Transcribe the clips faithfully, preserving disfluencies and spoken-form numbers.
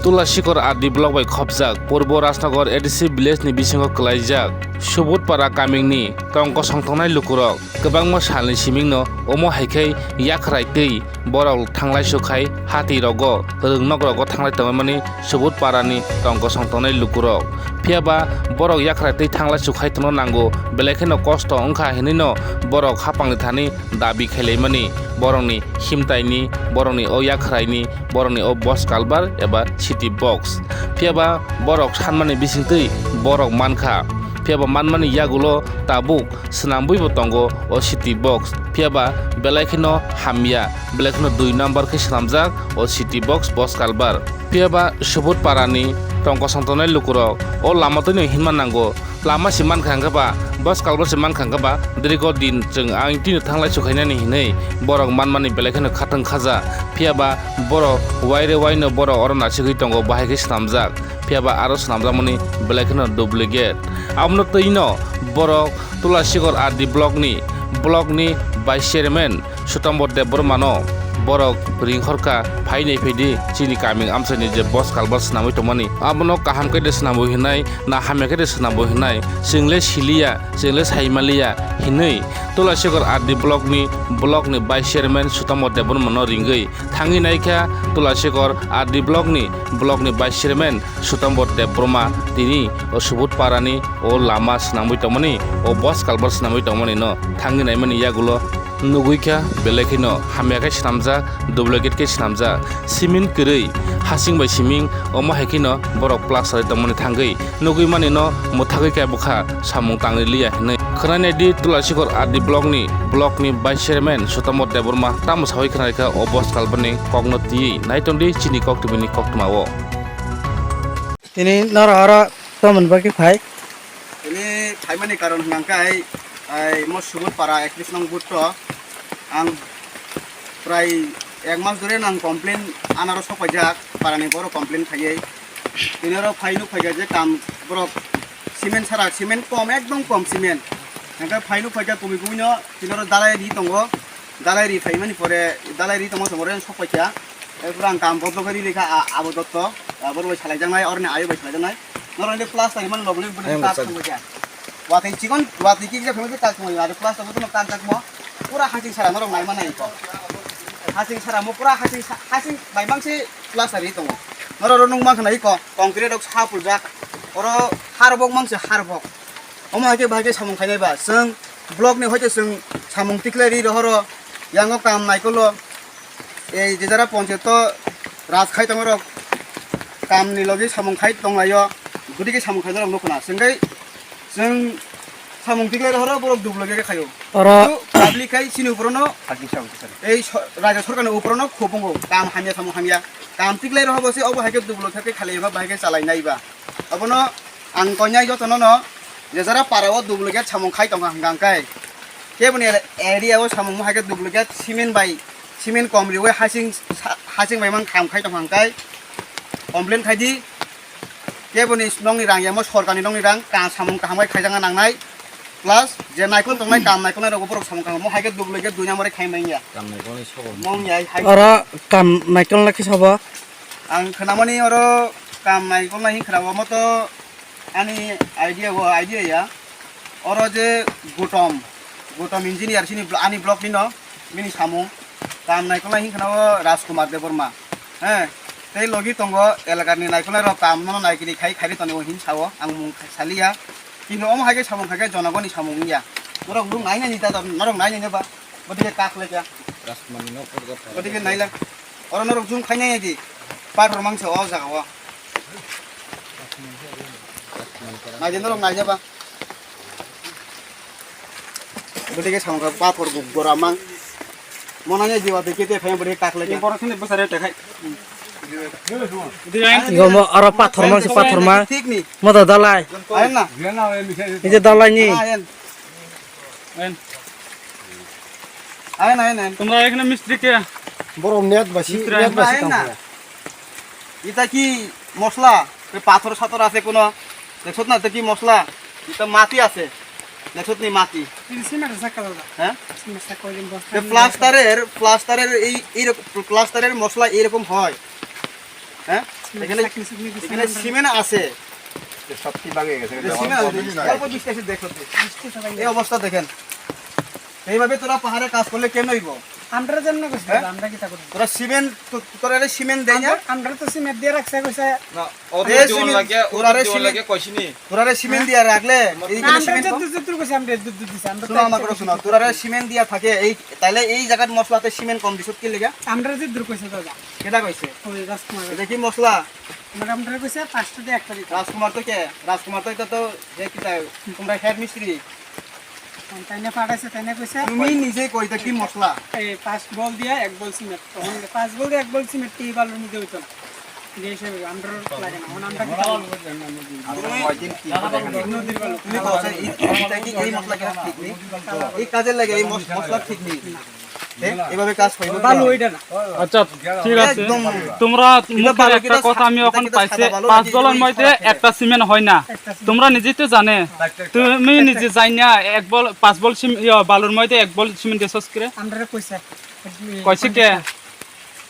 Tulasikor R D block bai khopjak Purbo Rajnagar A D C village ni bisingo kwlaijak Subutpara kamingni tongkosong tongnai lukurok kwbangma salni simingno omo hai khe yakhrai twi borok thanglai sukhai hati rogo rwngnok rogo thanglai tongmani Subutpara ni tongkosong tongnai lukurok. Phiya ba borok yakhrai twi thanglai sukhai tongna nango, belai kheno kosto wngkha hinwi no borok hapangni thani dabi khailaimani, borokni himtaini, borokni o yakhraini, borokni o bos kalbar eba city box. Phiya ba borok sanmani bisingtwi borok mankha. Phiya ba manmani yagulo tabuk swnambwibo tongo o city box. Phiya ba belai kheno hamya, belai kheno dui number khe swnamjak o city box, bos kalbar. Phiya ba Subutparani tongkosong tongnai lukurok o lama twino hinma nango. Lama se mankha hwnkhe ba, bos kalbar se mankha hwnkhe ba, dirgo din chwng ang tini thanglai sukhainani hinwi borok manmani belai kheno khatang khaja. Phiya ba borok waire waino borok oro nasigwi tongo, bahai khe swnamjak. Phiya ba aro swnamjakmani belai kheno duplicate. Abono twino borok Tulasikor R D block ni, block ni vice chairman Sutombor Debbarmano borok ringkhorkha, phainai phaidi chini kaming amchaini je bos kalbar swnamwi tongmani, abono kaham khe de swnamwi hinai, na hamya khe de swnamwi hinai, chwng le siliya, chwng le saimaliya hinwi Tulasikor R D block ni, block ni vice chairman Sutombor Debbarmano ringwi thangwi naikha Tulasikor R D block ni, block ni vice chairman Sutombor Debbarma tini o Subutparani o lama swnamwi tongmani, o bos kalbar swnamwi tongmani no thangwi naimani yagulo nugwi kha, belai kheno hamya khe swnamjak, duplicate khe swnamjak, cement kwrwi, hasing bai siming, omo hai kheno borok plaster tongmani thangwi nugwi mani no mwthagwi khe bwkha samung tangwi liya hinwi khwnai nai di Tulasikor R D block ni, block ni vice chairman Sutombor Debbarma tamo sawi khwnai kha o bos kalbarni kokno twiwi nai tong di chini koktwmani koktwma o. Tini noro oro tomon bagwi phai. Tini phaimani karon hwnkha khe ai, ai mo Subutpara ekris nong booth o ang prai ek mas dhore nang complain anaro sok paijak, parani borok complain khaiwi. Tini oro phai nuk phaikha je kam borok cement sara, cement kom, ekdom kom cement. Hwnkhe phai nuk phaikha kumui kumui no tini oro dalai ri tongo. Dalai ri phaimani pore, dalai ri tongma tongma reng sok paikha. Erpore ang kam bodlo khe ri lekha a-, Abo Dotto, a, borok bai salaijaknai, oroni ayo bai salaijaknai. Norok ni plaster iman logni bini Ayang tak bwsajak. Thangbaikha. Watwi chikon, watwi kikja phangwi tak thangbai, aro plaster bono tak tak mo. Pura hasing sara norok naima nai ko. Hasing sara mo pura hasing sa-, hasing bai mangsi plaster ri tongo. Norok ro nung mangkha nai ko, concrete rok sa puljak. Oro harbok mangsi harbok. Omo hai khe bahai khe samung khainai ba. Chwng block ni hoite chwng samung tikhlai ri rohoro, yango kam naikolo, ei je jara ponchayato raj khai tongma rok kam ni logi samung khai tonglaio, gudi khe samung khainai rok nukho na. Chwng khai chwng samung tikhlai rohoro borok duplicate khe khaio. Oro Kintu public khai chini uporono ei so-, raja sorkar ni uporono khobongo kam hamya samung hamya. Kam tikhlai rohoro se obo hai khe duplicate khe khalai ba bahai khe chalai nai ba. Abono ang koinai jotono no je jara para o duplicate samung khai tongkha hwnkha hwnkhe keboni area o samung hai khe duplicate cement bai cement kom riwi hasing sa-, hasing bai mang kham khai tongkha hwnkhe complain khai di keboni nokni rang yamo sorkarni nokni rang ka samung kaham khai khaijakna nangnai plus je naikol tongnai kam naikol nai rogo borok samung kaham hai khe duplicate dui number khai manya. Kam naikol nai sobo. Mong ya hai. Oro kam naikol nai khe sobo. Ang khwnamani oro kam naikolnai hin khwnao, omo to ani idea o idea ya. Oro je Gutom, Gutom engineer sini blo-, ani block ni no, bini samung. Kam naikolnai hin khwnao Rajkumar Debbarma. He, tei logi tongo elakar ni naikolnai rok kam no naikiri khai khairi tonwi hin sao, ang mung saliya. Kintu omo hai khe samung khai khe jonogoni samung wngya. Norok nung nai nai ni ta, norok nai nai ba. Bwtwi khe kak le kya? Bwtwi khe naila. Oro norok zoom khainai di. Pathor mangsa o jaga o. Naidi norok naija ba. Bwtwi khe samung kha pathor bo gora mang. Monani jiwa de kete phai bwtwi khe kak le kya? Borok sini bwsari tekhai. Igo mo oro pathor mangsa pathor mang. Thik ni. Moda dalai. Ayen na. Ije dalai ni. Ayen. Ayen. Ayen, ayen, ayen. তোমরা এখানে মিস্ত্রি কে? Borok net ba si, মিস্ত্রি net ba si ayen tang na. Kha. Ita ki mosla, e pathor sator ase kono. Dekhot na, ita ki mosla? Ita mati ase. Dekhot ni mati. Ini sima rasa kalau dah. Hah? Sima rasa kalau yang bos. E plaster er, plaster er ei, ei rok-, plaster er mosla ei rokom hoy. Hah? এখানে, এখানে সিমেন্ট আছে। সব কি বাগে গেছে? সিমেন্ট আছে, অল্প বৃষ্টি আছে, দেখো তো। এই অবস্থা দেখেন। এইভাবে তোরা পাহাড়ে কাজ করলে কেন হইব? আমরা যেমন করছি, হ্যাঁ? আমরা কিতা করি? তোরা সিমেন্ট, তো-, তোরা রে সিমেন্ট দেয় না? আমরা, আমরা তো সিমেন্ট দিয়ে রাখছে, কইছে। না, ওদের এই জীবন সিমেন্ট, লাগে, তোরা ওদের রে জীবন সিমেন্ট, লাগে, কইছিনি। তোরা রে সিমেন্ট দিয়ে রাখলে, এই না, আমরা সিমেন্ট যে কম? দূর, দূর, দূর কইছি, আমরা দূর, দূর দিছি, আমরা শোনো, তো আমার কথা শোনো। তোরা রে সিমেন্ট দিয়া থাকে, এই, তাইলে এই জায়গার মশলাতে সিমেন্ট কম দিছত কি লেগা? আমরা যে দূর কইছে দাদা। কেটা কইছে? ওই রাজকুমার। এটা কি মশলা? মানে আমরা কইছে পাঁচটা দিয়ে একটা দিতে। রাজকুমার তো কে? রাজকুমার তো এটা তো যে কিতা, তোমরা হেড মিস্ত্রি। তাইনে পাঠাইছে, তাইনে কইছে। তুমি নিজে কইতা কি মশলা? এই পাঁচ বল দিয়া এক বল সিমেন্ট। তখন পাঁচ বল দিয়া এক বল সিমেন্ট কি বালুর মধ্যে হইতো না। যে হিসেবে আমরা লাগে না। এখন আমরা কি করবো? আমরা কয়দিন কি করে দেখেন? নদীর বালু। তুমি কও, এই, এই, এই মশলা কেন ঠিক নেই? এই কাজের লাগে এই মশ-, মশলা ঠিক নেই। এ, এভাবে কাজ হইব কি? বালু ওইটা না। আচ্ছা, ঠিক আছে। একদম। তোমরা এটা মুখের বালু একটা কিনা কথা সা-, আমি এটা এখন কিনা পাইছি, সাদা বালু পাঁচ নাকি বলার ওই মধ্যে সরা থাকে? একটা সিমেন্ট হয় না। একটা সিমেন্ট। তোমরা নিজেই তো জানে। তুমি নিজে জানি না, এক বল, পাঁচ বল সিম-, ইয়া, বালুর মধ্যে এক বল সিমেন্ট দিছস কিরে? আমরারে কইছে। কইছে কে?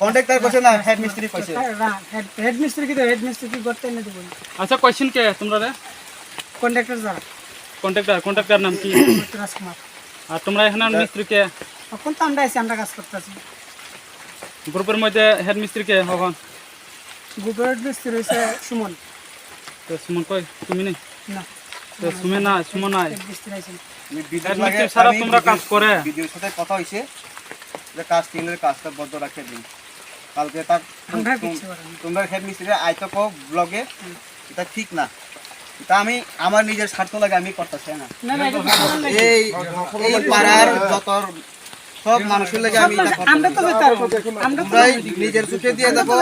কন্ট্রাক্টর কইছে না, হেড মিস্ত্রি কইছে? না, হেড, হেড মিস্ত্রি কি তো, হেড মিস্ত্রি কি করতে না দিব? আচ্ছা, কইছেন কে তোমরা রে? কন্ট্রাক্টর যারা। কন্ট্রাক্টর, কন্ট্রাক্টর নাম কি? রাজকুমার। আর তোমরা এখানে মিস্ত্রি কে? এখন তো আমরা আছি, আমরা কাজ করতেছি। গ্রুপের মধ্যে হেড মিস্ত্রি কে এখন? গ্রুপের হেড মিস্ত্রি হইছে সুমন। তো সুমন কই? তুমি নেই? না। তো সুমন নাই, সুমন নাই। হেড মিস্ত্রি আছেন। আমি ভিডিও হেড মিস্ত্রি লাগে, ছাড়া আমি তোমরা ভিডিও, কাজ করে? ভিডিওর সাথে কথা হইছে যে কাজ টিমের কাজটা বন্ধ রাখে দিন। কালকে তার আমরা তুম-, কিচ্ছু করার নেই। তোমরা হেড মিস্ত্রি আইতো কো ব্লগে, হুম। এটা ঠিক না। এটা আমি আমার নিজের স্বার্থ লাগে আমি করতেছি না। না, না, এটা তো ভালো লাগে। এই, এই পাড়ার যত সব মানুষের লাগে আমি এটা করতেছি। আমরা তো যেতে পারবো। আমরা তো তোমরাই নিজের চোখে দিয়ে দেখো,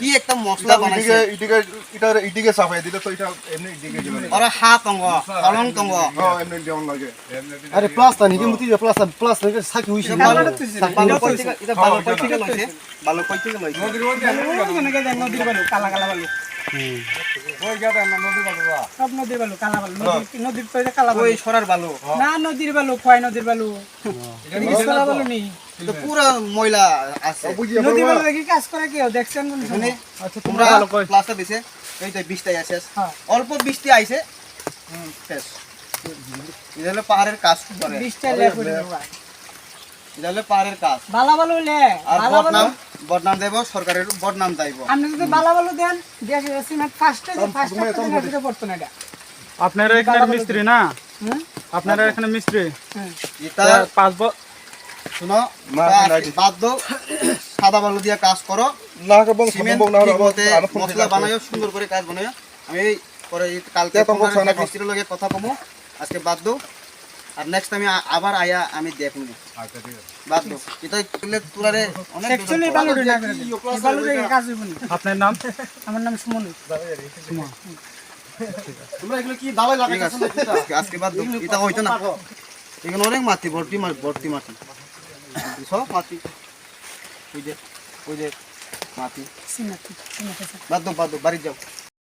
কি একটা মশলা বানাইছে। এদিকে, এদিকে, এটা এদিকে চাপাই দিলে তো এটা এমনি এদিকে যাবে না। ওরা হাত অঙ্গ, অলং তঙ্গ। হ্যাঁ, এমনি যেমন লাগে। আরে প্লাস্টার নাকি মুতি প্লাস্টার, প্লাস্টার নাকি সাকি হইছে। এটা ভালো তো ছিল। ভালো কই থেকে, এটা ভালো কই থেকে লইছে? ভালো কই থেকে লইছে? নদীর মধ্যে ভালো, মনে হয় নদীর ভালো, কালা কালা ভালো। হুম। ওই জায়গা না নদীর ভালো বা? সব নদীর ভালো, কালা ভালো। নদীর, নদীর তো এটা কালা ভালো। ওই সরার ভালো। না, নদীর ভালো, খোয়াই নদীর ভালো। এটা এদিকে নদীর সরা ভালো। ভালো নেই। এটা পুরা ময়লা আছে। নদীর ভালো দেখি কাজ করে কেউ দেখছেন কোন সময়? আচ্ছা, তোমরা তোমরা ভালো কই? প্লাস্টার দিছে, এই তো বৃষ্টি আইছে। হ্যাঁ। অল্প বৃষ্টি আইছে, হুম, শেষ। এটা হলো পাহাড়ের কাজ করে। বৃষ্টি আইলে পড়ে যাবে। এটা হলো পাহাড়ের কাজ। বালা বালু হইলে, আর বালা বালু। বদনাম, বদনাম দেব, সরকারের বদনাম যাইব। আপনি যদি বালা বালু দেন, দেশে সিমেন্ট ফার্স্টে যে ফার্স্টে আপনাদের নজরে পড়তো না এটা। আপনারা এখানে মিস্ত্রি না? হুম? আপনারা এখানে মিস্ত্রি? হুম। এটা তা পাঁচ ব-, শুনো, না, তা না, আজকে না। বাদ দাও, সাদা বালু দিয়ে কাজ করো। না, না, বং-, সিমেন্ট বং-, না, ঠিক না, মতে না, না, মশলা না। বানাইও, সুন্দর করে কাজ বানাইও। আমি এই পরে এই কালকে তে তো তোমরা বকছো না। হেড মিস্ত্রির লগে কথা কমো, আজকে বাদ দাও। আর নেক্সট আমি আ-, আবার আয়া আমি দেখমু। আচ্ছা, ঠিক আছে। বাদ দাও। এটা করলে তোরারে অনেক অ্যাকচুয়ালি বালু না করে দে। এই বালু দিয়ে কাজ হইব না। আপনার নাম? আমার নাম সুমন। সুমন। তোমরা এগুলো কি দাবাই ঠিক লাগাইছো আছে। না কিতা? আজকে, আজকে বাদ দাও। এটা হইতো না। এগুলো অনেক মাটি, ভর্তি মা-, ভর্তি মাটি। সব মাটি। ওই যে, ওই যে মাটি। সিমেন্ট, সিমেন্ট আছে। বাদ দাও, বাদ দাও, বাড়ি যাও।